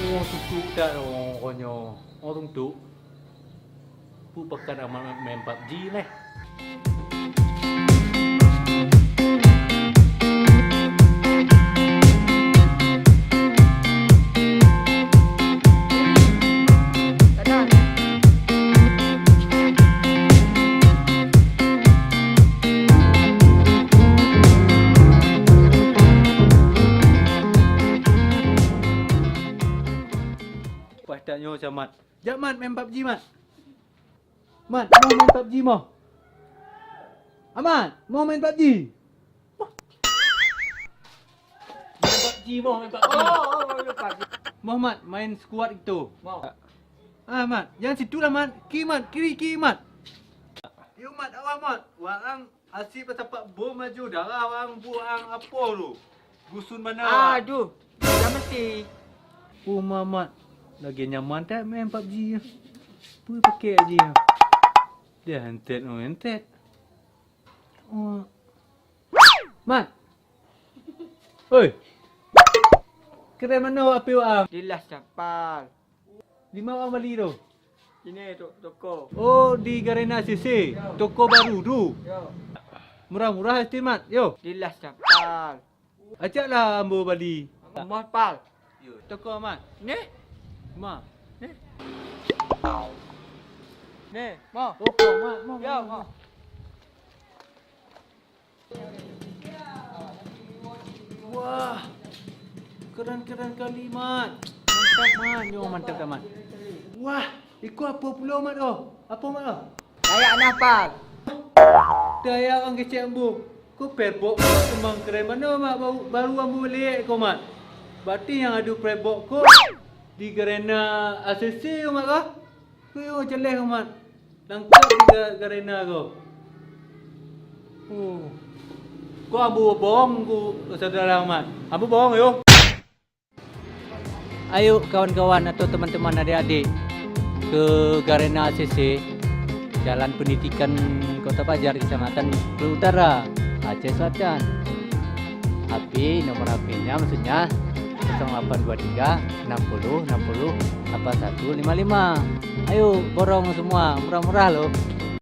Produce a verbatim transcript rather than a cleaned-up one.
Oh, suntuk that, oh, konyo. Oh, suntuk. Peue pakat Amat main pabji leh. Paih tanyoe si Amat. Jak, Mat, main pabji, Mat. Mat, moh main pabji, moh. Amat, moh main pabji. Moh. Main pabji, moh, main pabji. Oh, oh, oh, ya, pabji. Moh, Mat, main squad gitu. Moh. Ah, Mat, jangan situ lah, Mat. Ki, Mat, kiri, ki, Mat. Yo, Mat, awak, Mat. Warang Asyik peusapat bom laju, darah awak buang apoh lu. Gusun bana. Aduh, dah meusti. Oh, Mat, Mat. Lagèe nyaman that main pabji. Peue pakèk jih. Dia hantet, oh, hantet. Oh. Mat. Oi. Keureun manoe api waang. Dilas capal. Di ma waang bali tu? Sini, to-, toko. Oh, di Garena A C C. Yo. Toko baru tu. Yo. Murah-murah estimate, yo. Dilas capal. Acak lah ambo bali. Moh pal. Toko Mat. Ni? Ma. Ni? Ni, moh. Toko Mat, moh, yo, moh, moh. Wah, keureun-keureun kali, Mat. Mantap, Mat. Nyoe mantap dah, Mat. Wah, iko apo pulo, Mat, oh? Apo, Mat, oh? Dayak nafal. Dayak urang kecek ambo. Ko perbok ko memang keureun manoe, Mat. Baru, baru ambo liek ko, Mat. Berarti nyang adu perbok ko di Garena A C C, Mat, kah? Kuyuh jeuleh umat, nangkeuek di ga-, Garena ko. Oh. Ko ambu bohong ku saudara umat. Ambu bohong yo. Ayo kawan-kawan atau teman-teman adik-adik ke Garena A C C, Jalan Pendidikan Kota Banjar, Kecamatan Belu Utara, Aceh Selatan. H P, nomor H P-nya maksudnya kosong delapan dua tiga enam puluh enam puluh delapan satu lima lima. Ayo, borong semua, murah-murah loh.